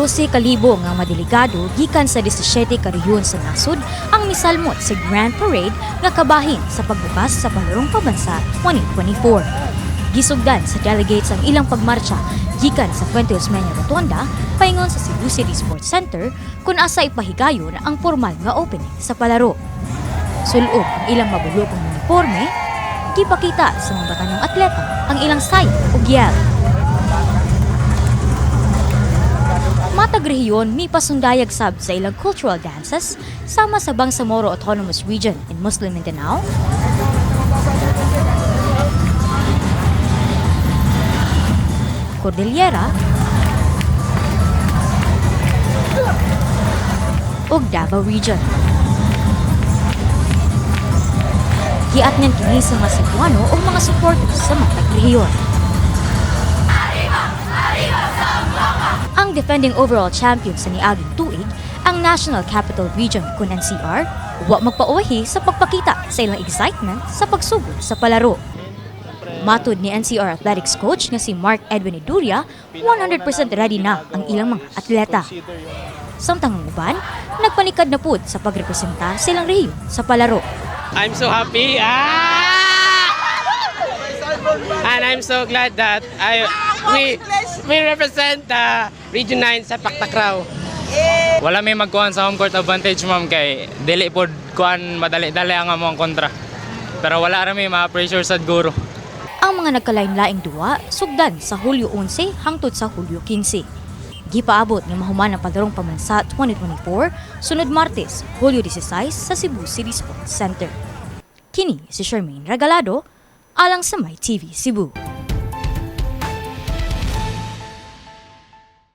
12,000 nga mga delegado gikan sa 17 ka rehiyon sa nasod ang misalmot sa Grand Parade nga kabahin sa pagbukas sa Palarong Pambansa 2024. Gisugdan sa delegates ang ilang pagmarcha gikan sa Fuente Osmeña Rotonda paingon sa Cebu City Sports Center kung asa ipahigayon ang formal nga opening sa palaro. Sulob ang ilang mabulokong uniforme, gipakita sa mga batanong atleta ang ilang saya ug yell. Matag rehiyon mipasundayag sab sa ilang cultural dances sama sa Bangsamoro Autonomous Region in Muslim Mindanao, Cordillera ug Davao Region. Giatngan kini sa mga Cebuano ug mga supporters sa matag rehiyon. Ang defending overall champion sa niaging tuig, ang National Capital Region kun NCR, wa magpauwahi sa pagpakita sa ilang excitement sa pagsugod sa palaro. Matud ni NCR Athletics coach nga si Mark Edwin Iduria, 100% ready na ang ilang mga atleta. Samtang ang uban, nagpanikad na pud sa pagrepresenta sa ilang rehiyon sa palaro. I'm so happy. Ah! And I'm so glad that I we we represent the Region 9 sa Paktakraw. Wala may magkuhan sa home court advantage, ma'am, kay dili pod kuan madali-dali ang among kontra. Pero wala ra may mga pressure sa guro. Ang mga nagkalain-laing duwa sugdan sa Hulyo 11 hangtod sa Hulyo 15. Gipaabot nga mahuman ang Palarong Pambansa 2024 sunod Martes, Hulyo 16 sa Cebu City Sports Center. Kini si Charmaine Regalado, alang sa My TV Cebu.